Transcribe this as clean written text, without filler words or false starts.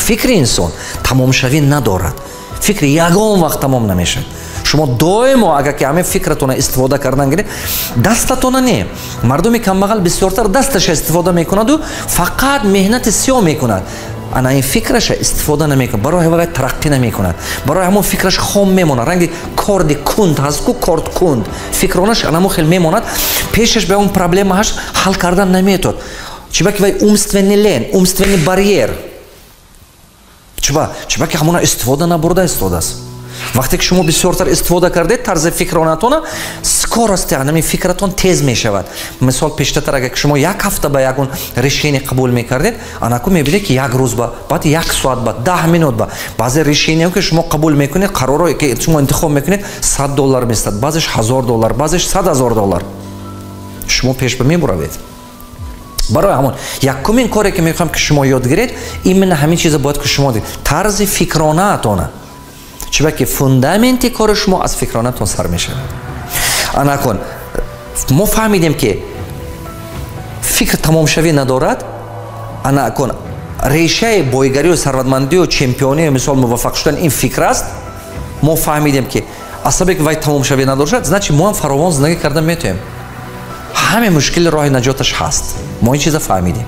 Фикри инсон тамомшавӣ надорад. Фикр ягон вақт тамом намешавад. Шумо доимо, агар ки ҳамин фикратона истифода кардан гиред, дастатона не. Мардуми камбағал бисёртар дасташа истифода мекунаду фақат меҳнати сиёҳ мекунад. Ана ин фикраша истифода намекунад, барои вай тараққӣ намекунад, барои ҳамон фикраш хом мемонад. Ранги корди кунд ҳаст ку, корд кунд, фикронаш анамо хел мемонад. Пешаш ба он проблемааш ҳал кардан наметавад. Чиба ки вай умственный лень, умственный барьер. Чиба ки ҳамона истифода набурда истодааст. Вақте ки шумо бисёртар истифода кардед тарзи фикронатона, скорости анами фикратон тез мешавад. Мисол, пештатар агар ки шумо як ҳафта ба ягон решение қабул мекардед, анаку мебинед, ки як рӯз ба, баъд як соат ба, 10 минут ба. Баъзе решение ки шумо қабул мекунед, қаророе ки шумо интихоб мекунед, 100 доллар местад, баъзеш 1000 доллар, баъзеш 100 000 доллар. Шумо пеш ба мебуравед. Барои ҳамон якумин коре ки мехоҳам, ки шумо ёд гиред, именно ҳамин чиза бояд ки шумо тарзи фикронаатона. Чиба ки фундаменти кори шумо аз фикронатон сар мешавад. Анакун мо фаҳмидем, ки фикр тамомшавӣ надорад. Анакун решаи бойгарию сарватмандию чемпионию, мисол, муваффақ шудан ин фикр аст. Мо фаҳмидем, ки асабе ки вай тамомшавӣ надошад, значит, мо ҳам фаровон зиндагӣ карда метавонем. Ҳаме мушкили роҳи наҷоташ ҳаст. Мо ин чиза фаҳмидем.